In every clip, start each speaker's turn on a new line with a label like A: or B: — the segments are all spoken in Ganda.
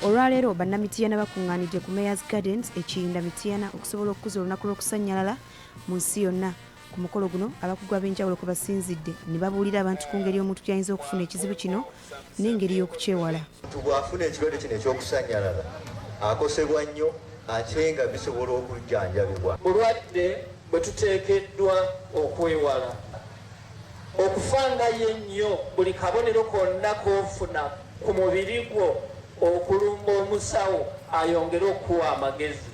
A: Olwaleero Bannamityana bakungaanidde ku Mayor's Gardens e Kiyinda Mityana okusobola okukuza olunaku lw'okusannyalala mu nsi yonna. Ku mukolo guno abakugu ab'enjawulo kwe basinzidde ne babuulira abantu ku ngeri omuntu gy'ayinza okufuna ekizibu kino n'engeri y'okukyewala.
B: Omuntu bw'afuna ekirwadde kino eky'okusannyalala akosebwa nnyo ate nga bisobola okujjanjabibwa.
C: Bulwadde bwe tuteekeddwa okwewala. Okufangayo ennyo buli kabonero konna k'ofuna ku mubiri gwo okulumba omusawo ayongere okukuwa amagezi.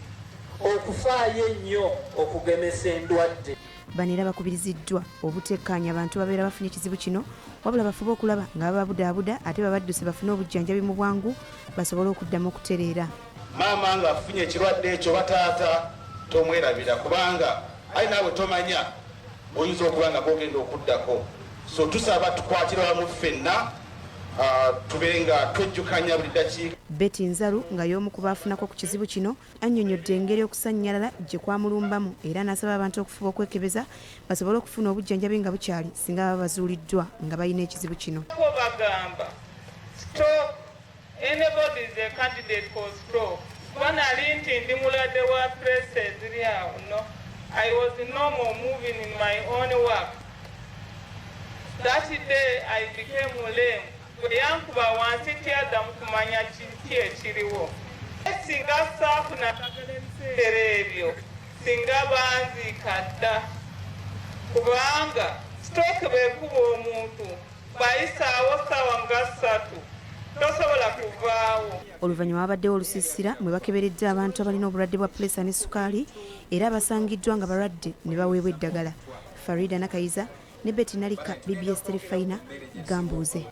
C: Okufaayo ennyo okugemesa endwadde.
A: Bano era bakubiriziddwa obutekkaanya bantu babeera bafunye ekizibu kino wabula bafube okulaba nga bababudaabuda ate babadduse bafune obujjanjabi mu bwangu basobole okuddamu okutereera.
D: Maama ng'afunye ekirwadde ekyo oba taata tomwerabira kubanga aye naawe tomanya oyinza okuba nga gwogenda okuddako so tusaba tukwatire wamu ffenna tube nga twejjukanya buli ddakiika.
A: Betty Nzaru nga y'omu ku baafunako ku kizibu kino annyonnyodde engeri okusannyalala gye kwamulumbamu era n'asaba abantu okufuba okwekebeza basobole okufuna obujjanjabi nga bukyali singa baba bazuuliddwa nga balina ekizibu kino.
E: Ko bagamba stroke, anybody is a candidate for stroke. Kuba nali nti ndi mulwadde wa pressure eziri awo, no, I was normal, moving in my own work. That day I became lame. Bwe yankuba wansi tyaddamu kumanya kiki ekiriwo. Singa saafuna ddagala ebiseera ebyo, singa banziika dda, kubanga stroke bw'ekuba omuntu bw'ayisaawo ssaawa nga 3 tosobola kuvaawo.
A: Oluvannyuma wabaddewo olusiisira mwe bakeberedde abantu abalina obulwadde bwa puleesa ne sukaali era abasangiddwa nga balwadde ne baweebwa eddagala. Farida Nakayiza ne Betty Nalika, BBS Terefayina, Gambuuze.